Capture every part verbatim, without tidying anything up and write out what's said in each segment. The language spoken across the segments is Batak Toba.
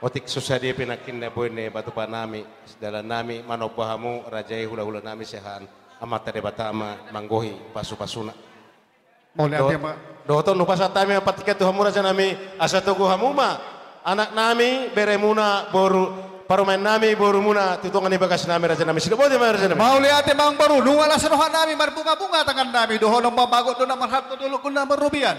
Otik so sadia pe nangkin na boi ni patupa nami, sidalan nami, manomba hamu raja i, hula-hula nami sian Amanta Debata ma manggohi pasu-pasuna. Mauliate ma. Dohot on hupasahat hami ma partingkian tu hamu raja nami, asa togu hamu ma anak nami, bere muna, boru, parumaen nami, boru muna, tu tonga ni bagas nami raja nami. Sidok boti ma raja nami. Mauliate ma amang boru, nunga las roha nami, marbunga-bunga tangan nami, dohonon ma bagot do na marhalto, dolok do na marrobean.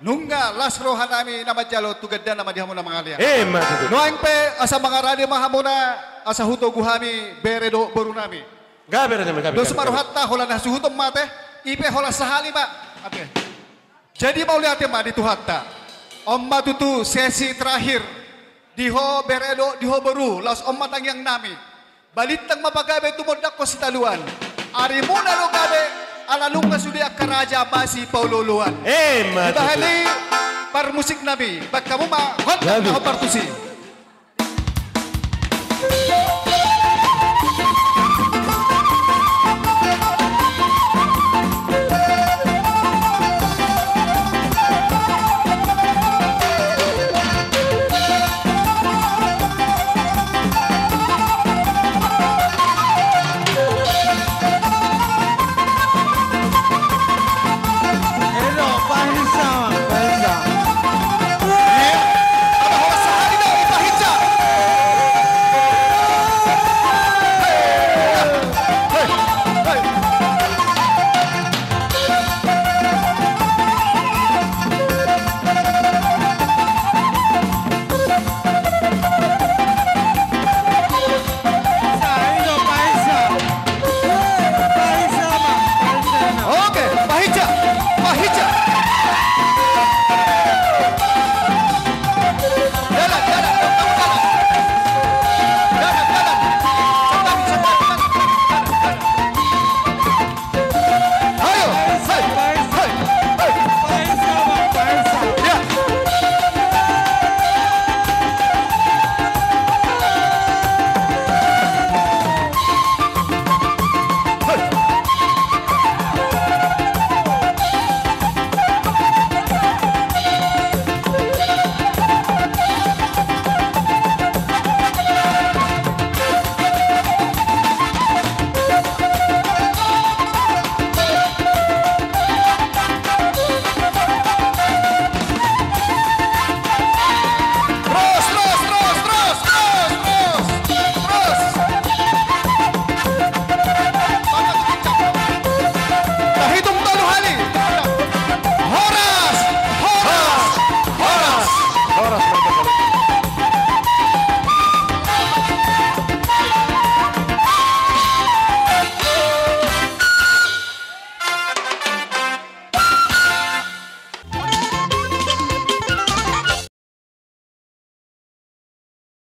Nunga las roha nami na manjalo, tu gandana ma di hamu na mangalean. Emma tutu. Nuaeng pe asa mangarade ma hamuna, asa hutogu hami bere dohot boru nami. Gabe raja nami, gabe. Dos ma rohanta, holan na suhuton mate, i pe holan sahali ma. Oke. Jadi mauliate ma di Tuhanta. On ma tutu sesi terakhir. Di ho bere dohot di ho boru, laos on ma tangiang nami. Balintang ma pagabe tumondangkon sitadoan. Arimuna do gabe, ala nunga sude angka raja masipaolo-oloan. Emma tutu. Dibahen i parmusik nami, bahen hamu ma gondang na hombar tusi.